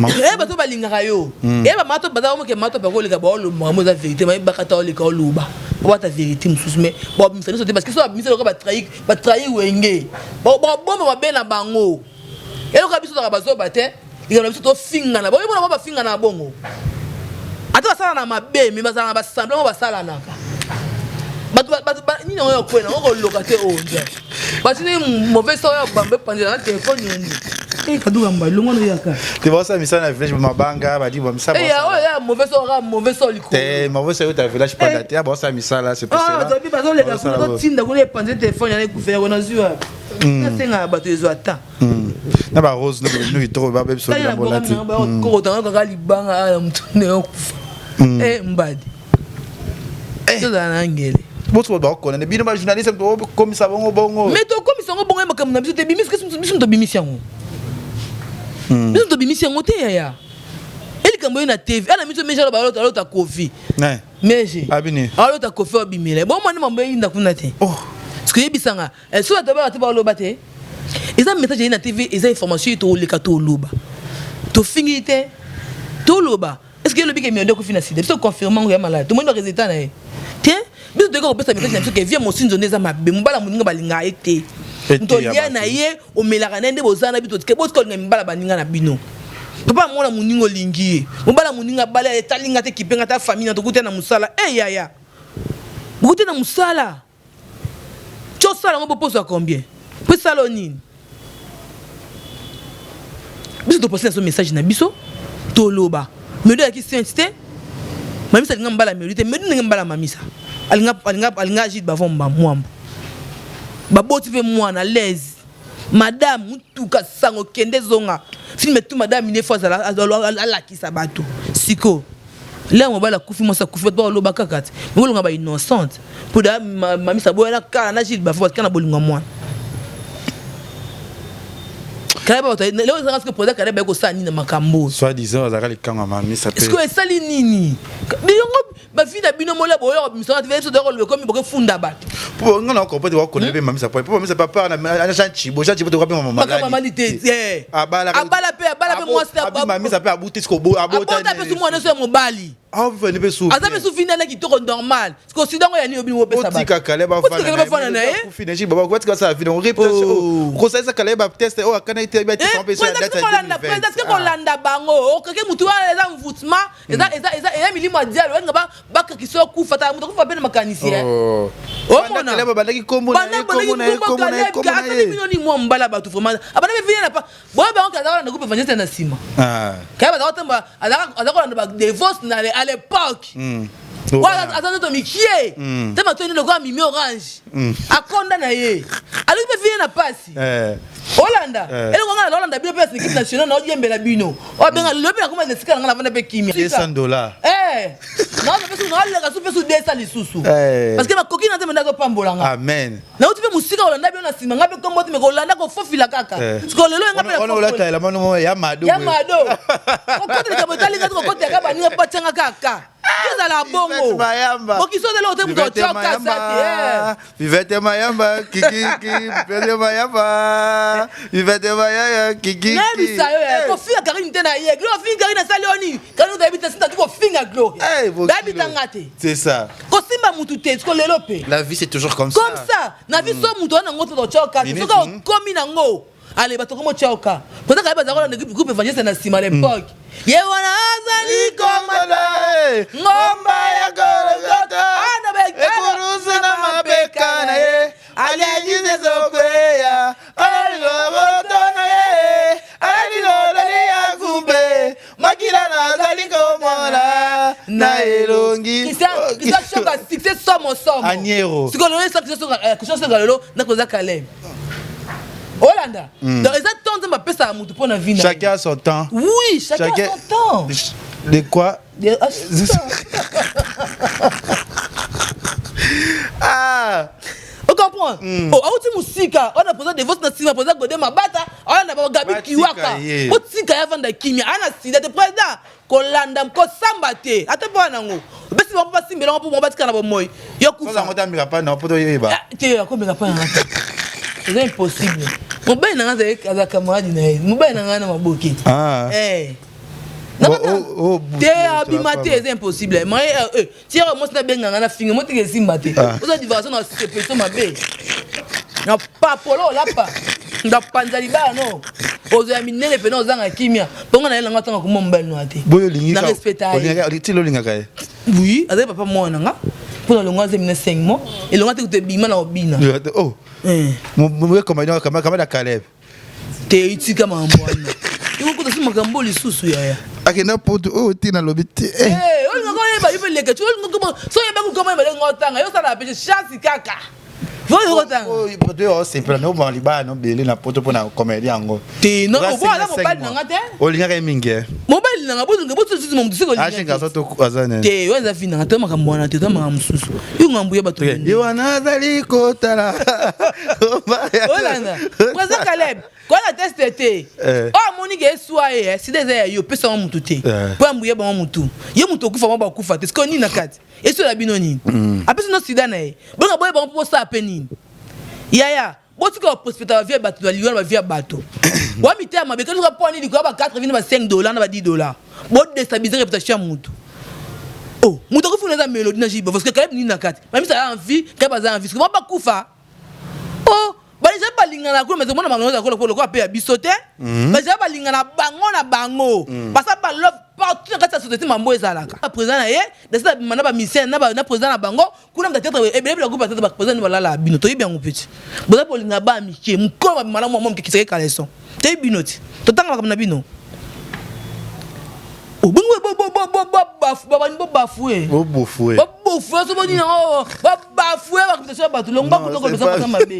Eh, bato balingaka yo. Eyeba mato baza omoke mato bakoleka baoloba mo eza vérité, bayebaka ta oleka oloba obata vérité mosusu, mais babimisa nyonso te, parce que so babimisa loka batrahir, batrahir Wenge, babomba mabe na bango. Eloko biso tozalaka bazoba te. Likambo na biso tofingana, boyebona bango bafingana na bongo, ata basala na mabe, me bazala na basemblant mo basalanaka. Bato nini yango ya kwena okoloka te oyo nzambe batindi mauvais sort ya bambe epanzela na telefone yoni kaduka mbalongo noyaka. Te, basala misala na village, mabanga badi bamisala. Oyo ya mauvais sort, kaka mauvais sort likolo. Te, mauvais sort ta village panda te, basala misala, c'est pour cela. Bato bazoleka kuna, totinda kuna epanze telefone yana ekufela kona zwi wapi? Nasengaka bato ezwa ta. Na barose no kitoko babebiso bilambola te. Kokotanga kaka libanga na motu nde okufa. Mbadi tozala na ngele. Boso bakokona bino bajournaliste, tokomisa bongo bongo. Mais tokomisa yango bongo ya makambo na biso te. Biso tobimisi yango, biso tobimisi yango te. Yaya, elikambo ye na TV ana miso meje aloba alota Kofi meje. Abini. Alota Kofi abimela bomwana mambo eyinda kuna te. Parce que yebisanga soki bato babaka te, baloba te. Eza message eye na TV, eza information ye toleka toloba, tofingi te, toloba. Est ce que elobi ke miondo akufi na sida? Biso confirme yango ya malade, tomoni baresultat na ye te. Biso toyeka kopesa message na biso ke vie mosinzo nde eza mabe. Mobala moninga balingaka ye te, moto olia na ye, omelaka na ye nde boza na biso. Botika olinga mibala baninga na bino. Papa amona moninga olingi ye, mobala moninga abala etalinga te, kipenga ta famille na tokuti na mosala. E yaya, bokuti na mosala ti osala yango, bopozwa combien po esala o nini? Biso topasi na so message na biso, toloba Melo ayaki sainte te. Mamisa alinga mbala Melo te, Melo ndenge mbala Mamisa alinga Agide bavon mwambo, baboti mpe mwana l'aise. Madame mutuka sango kende zonga filme tu. Madame ine fo azala alakisa bato siko lere mobali akufi, mwasi akufi, bato baloba kaka te bolonga ba innocente mpo da Mamisa boyana kala na Gile bafo batika na bolingo ya mwana. Kaleba bato lelo ezanga soki président Kaleba ye kosala nini na makambo oyo? Soit disant azalaka likango ya Mamisa pe. Sikoyo esali nini bilongo bavi na bino mola boyo misala te? Biso toyaka ekomi bokefunda bato. Po nga na comprendre bakone mpe Mamisa po Mamisa papa na Jean Chibo, Jean Chibo toka mpe mama. Makambo mamali te. Abala. Abala mpe mwasi. Mamisa mpe abuti siko abota. Abota mpe su mwana so ya mobali. Avene mpe su. Aza mpe su vindi ana kitoko normal. Siko sida ngo ya nini obini opesa bato? Otika kale. Bafanda na ye. Kufi na Jiba batika basala video réputation kosalisa kale batest oyo akana ete batisa mpe ya date ya 2020. Sike kolanda bango okeke mutu wana eza mvutema, eza milimo ya diable. Balinga bakakisa okufa. Tala moto akufa mpe na makanisi. Omona babandaki kombo na ye, kombo na ye, kombo na ye, kombo na ye. Bino ni mwa mbala bato vraiment abanda mpe vina na pa boye bango aza kolanda groupe évangéliste na nsima. Kaya baza kotemba, aza kolanda badevos na à l'époque. Wana aza nzoto mikie te, matoi nde lokola mimi orange. Akonda na ye, aloki mpe vie na pasi. Olanda eloko nga naolanda bino mpe équipe nationale, naoyembela bino obenga lobi nakoma na esika na nga, navanda mpe kimia. 200 $. Naoleka su mpe su 200 lisusu parce que bakoki na Nzambe nde azopambola nga. Amen. Nauti mpe mosika kolanda bino na nsima, nga mpe kombo te, me kolanda kofofila kaka. Sikoyo lelo nga mpe wana olata elamba no ya mado. Ya mado, kokota likambo etali nga te, kokotaka baninga mpo batianga kaka, ezala bongo. Mokiso ozali ote moto otioka sa te. Vivete Mayamba, kikiki, Vivete Mayamba, Vivete Mayaya, kikiki. Nayebisa yo, kofinga Karine te na ye. Gloria ofingi Karine, asali yo nini? Karine oyebi te, sinta ti kofinga Gloria, bayebitanga te. C'est ça. Kosimba mutu te, siko lelo mpe. La vie, c'est toujours comme ça. Comme ça na vie, so mutu wana nango te, totioka te. Soki okomi nango, ale bato komo tioka peut-être aye bazalaka na groupe évangéliste na nsima l'époque, ye wana azali komata ngomba ya Golgota, ekurusu na mapeka na ye, alingi ezokweya, alaliloboto na ye, alalilolali ya kumbe makila nazali komona na elongi. Christian Shoka, succès somo somo. Aniero. Sikoyo lelo Christian Shoka, lelo nakoza Kalem olanda. Donc eza temps Nzambe apesaka motu mpo na vie na. Chacun a son temps. Oui, chacun a son temps. De quoi? Ah. Ocomprendre? Oh, auti mosika wana, président Devos na nsima, président Gode Mabata wana na bagabi kiwaka, otika ye avanda kimia, aa na sida te. Président kolanda kosamba te, ata mpo wana yango opesi bango mpo basimbela yango mpo bango batika na bomoi yo kufa te. Akomeka mpa nanga te, eza impossible. Mobali nanga aza camarade na ye, mobali nanga na maboke te, abima te, eza impossible. Tiaka mwasi nabenganga na finga motika esimba te. Oza divagation na sepeso mabe na papolo, olapa ndapanza libala no, ozwa ya minene mpena, ozanga kimia mpongo na ye nanga atanga komwa mobali noa te. Na respecta ye. Olingaka ye? Oui, azali papa mwana nanga, mpo na longo azemi na 5 mois, elonga te kutu ebima na obina. Kama Caleb. Te, itika makambo wana, ekokota so makambo lisusu, yaya. Akenda poto oyo te, nalobi te. Olingaka oyeba yo mpe leke, so oyeba kokoma oyeba ndenge otanga yo, osala pe chance kaka. Osepela noboma libala nobele na poto mpona comédie yango. Te, oboala mobali nanga te. Olingaka ye mingi? Mobali nanga te, oyo eza fi nanga te, makambo wana te, eza makambo mosusu, yo ngambu ya bato. Ye wana azali kotala. Olanda président Caleb koyana teste te, oyo amoni ke eswa ye, sida eza ya yo, opesa ngo mutu te, mpo ya mbuya bango mutu ye mutu okufa, bango bakufa te. Sikoyo nini na kati esola bino? Nini apesi no sida na ye? Bonga boye bango mpo bosala mpe nini, yaya? Botika baprécipiter bavie ya bato, baliwa na bavie ya bato wa mitema mabe. Kaka mpo nini koya ba 4 vini, ba 5 $ na ba 10 $, bodéstabiliser réputation ya mutu? Oh, moto akufuna eza mélodie na jibe, parce que Caleb nini na kati bamisa ya envie, Caleb aza envie, soki bakufa, oh, badeja balingana kuna, mais omona bango eza lokola mpe ya biso te. Badeja balingana bango na bango, basa balove partout na kati ya société. Mambo ezalaka président na ye dasi bima na bamisien na président na bango kuna, peut-être ebele bila groupe, peut-être baprésident ni balala bino. Toyebi yango peti, boza bolinga ba mike mokolo babima na mwa moke kiseke kaleson. Toyebi bino ti totanga makambo na bino. Bongo bobafue. Bobofue. Bobofue so boni yango, babafue baréputation ya bato longo bakutokolobesa mabe,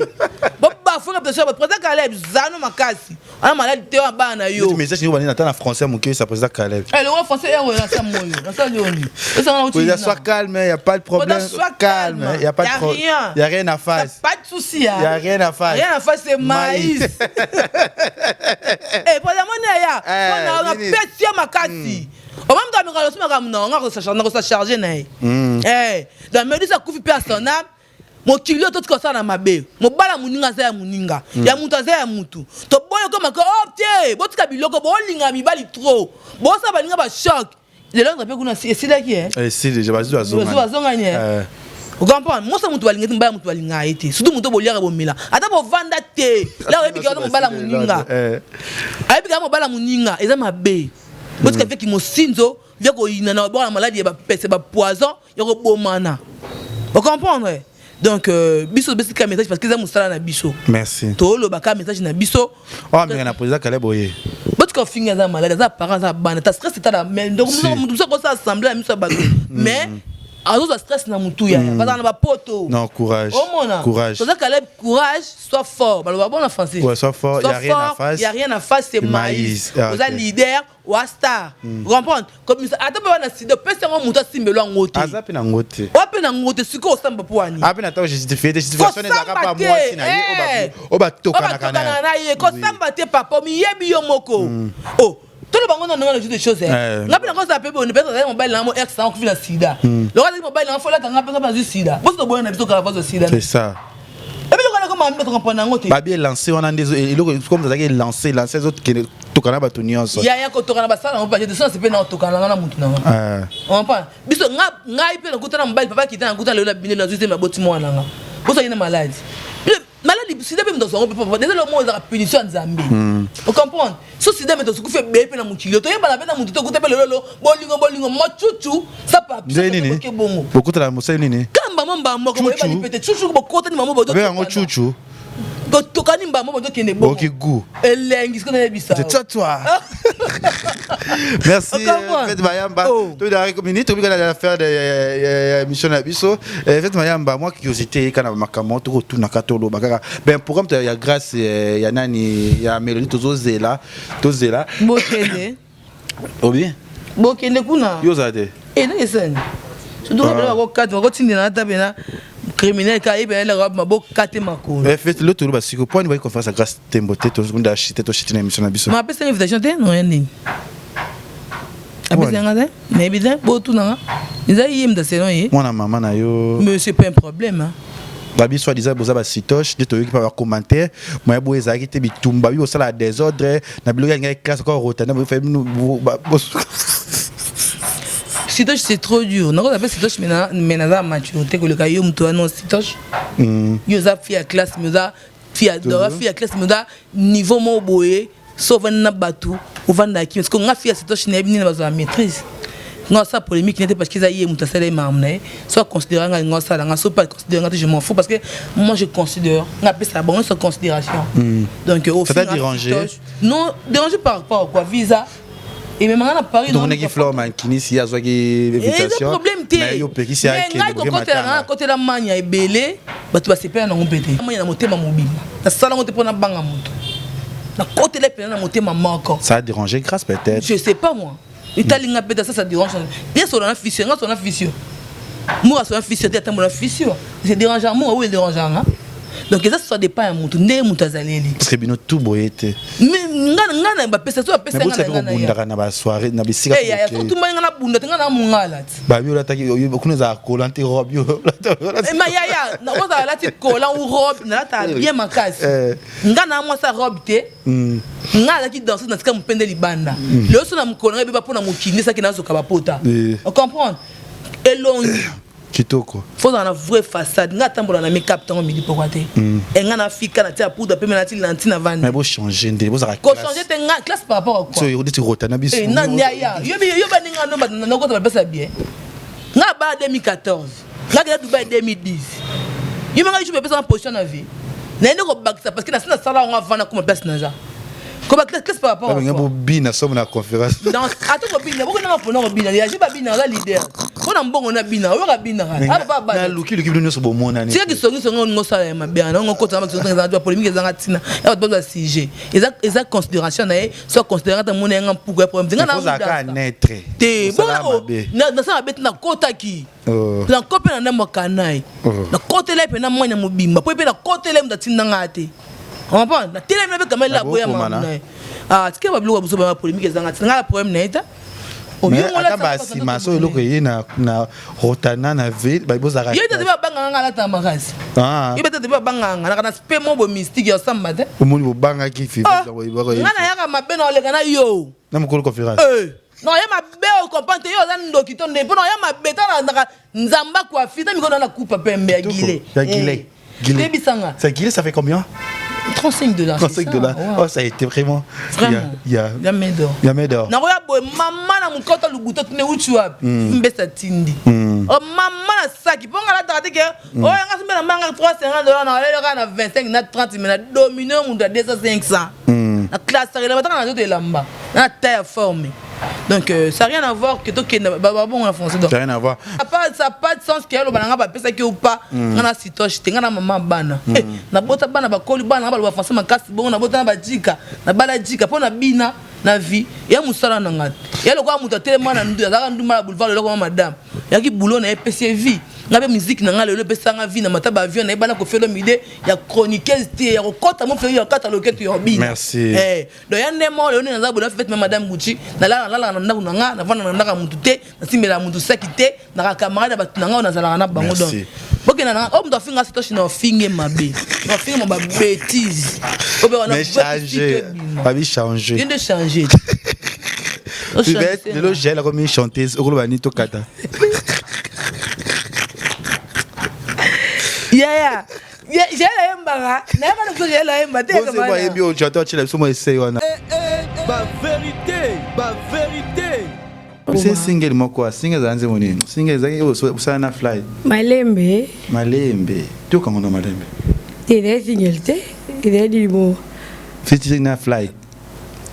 babafue réputation ya bato. Président Caleb zano makasi ana maladi te wa bana na yo. Message nini ata na français moke sa président Caleb? Elongo français yango nasa moyo nasali yoni. Président, sois calme, y a pas de problème. Sois calme, y a pas de problème, y a rien à faire. Pas de souci. Y a rien à faire. Rien à faire, c'est maïs. Eh, président moni aya mpona napesi yo makasi, omamto ameka losi makambo na nga kosa charge na ye. Donc medisa akufi mpe ya son âme. Mokili oyo totika kosala na mabe. Mobala moninga aza ya moninga, ya motu aza ya motu. Toboyi okomaka o te, botika biloko bolinga mibali trop, bosala baninga bachoc. Lelo nza mpe kuna esilaki. Bazongani. Ocomprendre? Mosa motu balinga te, mobala motu balingaka ye te, surtout motu boliaka bomela ata bovanda te. La oyebi kaka mobala moninga, ayebi kaka mobala moninga, eza mabe. Botika veki mosinzo via koyina na babwaka na maladi ya bapese, bapoison ya kobomana. Ocomprendre? Donc biso topesi ka message parce que eza mosala na biso. Merci. Toloba ka message na biso. Oyo amenga na président Caleb oye. Botika ofingi, aza malade, aza parent, aza bana, ta stress etala. Mais donc moto mosu akosala assemblée na miso ya bato, mais Azozwa stress na mutu ya bazala na bapoto. Non, courage. Omona. Courage. Toza Caleb, courage, sois fort. Baloba bon na français. Ouais, sois fort, sois y a rien fort, à face. Y a rien à face, c'est maïs. maïs. Ah, Oza ok. leader wa star, comprendre comme ça. Ata mpe wana sida, opesi yango moto asimbelo yango te. Aza mpe nango te. Oa mpe nango te, sikoyo osamba mpo wani? Ape na ntango justifie te, justification ezalaka Kosamba pa te, mwasi na ye oyo oyo batokanaka na ye. Kosamba te, papa, omiyebi yo moko. O toloba ngo na ndenge na juste chose. Nga mpe nango ozala mpe boni, peut-être azali mobali nanga mo ex nanga kufi na sida. Lokola azali mobali nanga, folata nga mpe nga mpe nazwi sida. Boso toboya na biso kaka bazwa sida. C'est ça. Ebi lokola nako mama tocomprendre yango te. Babi elance wana nde eloko comme ezalaki elance, lance ezokende tokana bato nyonso. Yaya, kotokana basala yango pate te, so nasepe na otokana nanga na mutu nanga. Comprendre biso ngai mpe nakutana mobali, papa kita nakuta lelo na bino, nazwi te, maboti mwana nanga bozalaki na maladi. Maladi sida mpe moto azwango mpe papa déjà lomo ezalaka punition ya Nzambe, ocomprendre? So sida mpe tosukufi ebele mpe na mokili toyebana mpe na motu tokuta mpe lelolo bolingo bolingo mocucu sapa. Nde nini? Bongo. Bokutana mosali nini? Kamba mo mbamba moko. Cucu. Boyebani mpe te, cucu bokotani mamo. Abe yango cucu. Tokani mbamba bozokende bongo. Boki goût. Elengi sikoyo nayebisa. C'est toi, toi. Merci. Comprends. Faites Mayamba. Oh. Tout dans minute, tout dans l'affaire de mission na biso. Faites Mayamba, moi curiosité kana makambo to tout na katolo bakaka. Ben programme ya grâce ya nani ya Mélodie tozozela, tozela. Bokende. Obi? Bokende kuna. Yo za te. Ndenge esani surtout Ah. bakokate bakotindela ata pena criminel ka yebela elaka mabokate makolo. Faites le tour basiko. Point ni conférence à grâce tembo te tozunda chité to chité na émission na biso. Ma apesanga invitation te, non ya nini apesanga te, nayebi te, botunanga eza ye mutu aselon ye. Mwana mama na yo. Mais c'est pas un problème, hein. Babi soit disant boza basitoche nde toyoki mpa bacommentaire moya boye ezalaki te, bitumba bi bosala désordre na biloko ya ngai classe encore rotana. Sitoche, c'est trop dur. Nakoza mpe sitoche, mais naza maturité koleka yo moto wana. Sitoche, yo oza fille ya classe, mais oza fille ya fille ya classe, mais oza niveau moko boye. So ovandi na bato, ovandaki, parce que nga fille ya sitoche, nayebi nini bazwa maîtrise. Nga asala polémique nete parce que eza ye moto asala ye makambo na ye. So aconsidère nga, nga asala nga, so pas considère nga te, je m'en fous, parce que moi je considère, nga apesaka bango nyonso considération. Donc au Ça t'a final, dérangé? Sitoche- Non, dérangé par rapport à quoi? Visa ememanga na Paris. Donc onaki Flore Mankinisi azwaki Eza invitation. problème te. Na yo opekisi. Mais ngai kokotela nga, nakotela manya ebele, bato basepela nango mpe te. Manya na motema mobimba, nasala yango te mpo nabanga moto, nakotela mpena na motema moko. Ça a dérangé grâce peut-être. Je sais pas, moi etali nga peut-être, ça dérange bien. Solo na fisio, nga solo na fisio, moka solo na fisio te, atambola na fisio, c'est dérangeant moka oyo edérangeant nga. Donc eza, ça dépend ya motu, ndenge moto azaleli. Parce que bino tout boye te. Nga nga na bapesa so bapesa mais nga botika na mpe nga na ya. kobundaka na basoirée na bisika. Eh, yaya, otumbani nga na bunda te, nga na mongala ti. Babi olataki kuna ezala kolan te, robe yo. Eh, ma yaya, nakozala alati collant ou robe, nalataka bien makasi. Nga na mwasi ya robe te. Nga azalaki danseuse na tika mopende libanda. Lelo so na mokolo nanga ebeba mpo na mokili esaki nazoka bapota. Ocomprendre elongi. Kitoko. Fozala na vraie façade. Nga atambola na makeup ntango midi pokwa te. E nga na fika na tia poudre pembe, nati lanti na vandi. Mais bochange nde bozalaka. Kochange te, nga classe par rapport à quoi? So neti rotana biso. Eh, nani yaya yo yo baninga no nakota bapesa bien. Nga bala 2014, nga kenda Dubai 2010. Yo menga youtube epesanga position na vie, naye nde kobakisa parce que nasi nasala yango avant nakoma place naza koba classe. Classe par rapport à babenga quoi? Bobina somo na conférence. Donc ata kobina bokonanga mpona kobina yaji babina, aza leader mpona mbongo na bina oyoka binaka apa bana. Nalukiluki bino nyonso bomonani. Tika kisongisongi oninga osala ya mabe wana, ongo okota na bapolémique ezanga ntina ya bato bazwa sujet. Eza considération na ye, so aconsidère ata mona yanga mpuku ya problème te. Nga na ozalaka netre. Te. Osala mabe. Nasala mabe te, nakotaki. Oh. Nako mpe na ndambo akana ye. Oh. Nakotela ye mpe na mwanya mobimba po ye mpe nakotela ye moto atindanga te, comprendre? Natelemi na mpe kamela aboya Nabokomana. makambo na ye. Ah, tika babiloko ya biso ba polémique ezanga ntina. Nga na problème na ye ta. Mais ata basima so eloko eye na rotana na ville bozalaka. Ye tete babanganga nga alata makasi. Ah. Ye tete babanganga naka na spe mo bo mystique ya osamba te. Omoni bobangaki. Ah, nga nayaka mabe na oleka na yo. Na mokolo conférence. Eh, non, ya mabe ocomprendre te, yo oza ndoki to nde mpo na ya mabe ta naka nzambe akwafi ta mikolo na kupa pembe ya gile. Ya gilet. Gilet. Yebisanga. Ça, gilet, ça fait combien? 35 dollars. 35 dollars. Oh, ça a été vraiment. Vraiment. Il y a, Ya main d'or. il y a main d'or. Nakoya boye, mama na mokota lubuta tune uti wapi, mbesa tindi. Oh, mama na saki mpo nga alataka te ke oyo nga simbe na manga 350 dollars, na alelo kaka na 25 na 30, mais na domine mutu ya 200 500 na classe elamba taka na nzoto, elamba na taille ya forme. Donc euh, ça rien à voir que tokende babongo na français. Donc rien à voir. Ça pas de sens ke aloba na nga bapesaki yo pa mm. Nga na sitoche te, nga na mama bana mm. Eh, nabota bana bakoli, bana nga baloba français makasi bongo, nabota na bajika, nabala jika mpo na bina na vie ya mosala na nga ya lokola moto atelema na ndu azalaka ndumba na boulevard, lelo koma madame yaki boulot na ye epesi ye vie. Nga mpe musique na nga lelo epesanga vie na mata baavion, nayebana Koffi Olomide ya chroniqueuse te, ya kokɔta mofeli ya kata loketo ya obina. Merci. Eh, donc ya nde moko lelo nde naza boye, nafete ma madame Gucci, nalalaka na ndako na nga, navanda na ndako ya mutu te, nasimbelaka mutu saki te, naka camarade ya bato na nga oyo nazalaka na bango. Donc Merci. bokenda na nga oyo moto afinga sitoshi na ofinge mabe, na ofinge ma babétise. Mais changer, babi changer. Ye nde changer. Fivette, lelo Jael akomi chanteuse, okoloba nini? Tokata. Yaya, Jael ayembaka, nayeba na biso Jael ayemba te. Bozebo ayembi oyo chanteur, atiela biso mwa esei wana. Ba vérité, ba vérité. Se single moko, single ezala nzembo nini? Single ezalaki oyo osala na Fly. Malembe. Malembe, tokango na Malembe. Te, ezali single te, ezali nini bo. Featuring na Fly,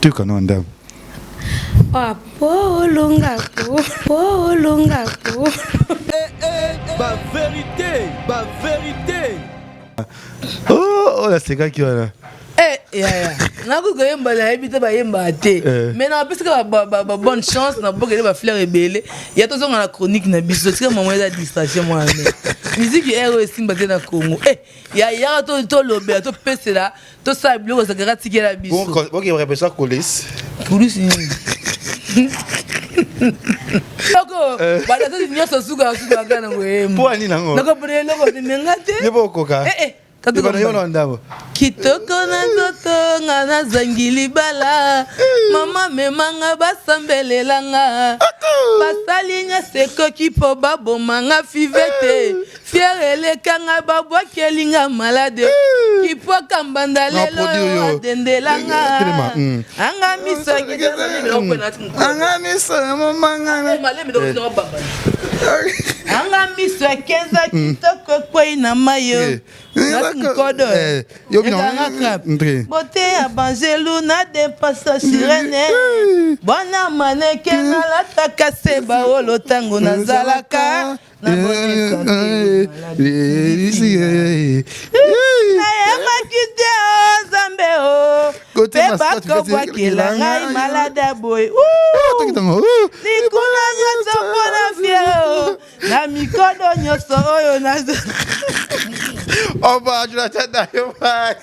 toyokanga na ndambo. Apolongako, polongako. Ba vérité, ba vérité. Oh, oyo asekaki wana. Eh, yaya, nakoki koyemba, nayebi te, bayembaka te. Mais napesaka babonne chance, nabokele bafleur ebele ya tozonga na chronique na biso. Tika mama, eza distraction mwana. Musique ere oyo esimba te na Congo. Eh, ya yaka tolobela, topesela, tosala biloko ezalaka tikela biso. Boke répétition coulisse. Coulisse nini? Eloko badasasi nyonso sukaka sukaka na koyemba. Mpo ani nango? Nakopona eloko te, menga te. Ye mpo okoka. Eh, eh. Ebana yo na ndambo. Kitoko na nzoto, nga nazangi libala. Mama memanga, basambelelanga, basali nga sekoki mpo babomanga. Fivete fiere elekanga, babwakelinga malade kipwaka mbanda. Na lelo produire yo. Adendelanga. Telema, Anga miso. Anga miso ya momangana. Anga miso ekenza kitoko, ekwei na mayo. Nati nkodo. Eh, yo bino- Ekanga crap. Ndre. Bote ya banzelu na depasa sirene bona maneke, nalataka se baolo ntango nazalaka na bonne santé. Nayebaki te o Nzambe o Côté mpe mascotte, bakobwakela ngai malade ya boye likula nyonso mpona fie o na mikodo nyonso oyo nazo. Au revoir, Jonathan Dayo. Bye.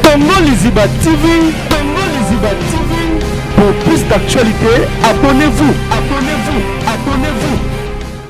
Congo Liziba TV, Congo Liziba TV. Pour plus d'actualités, abonnez-vous, abonnez-vous, abonnez-vous.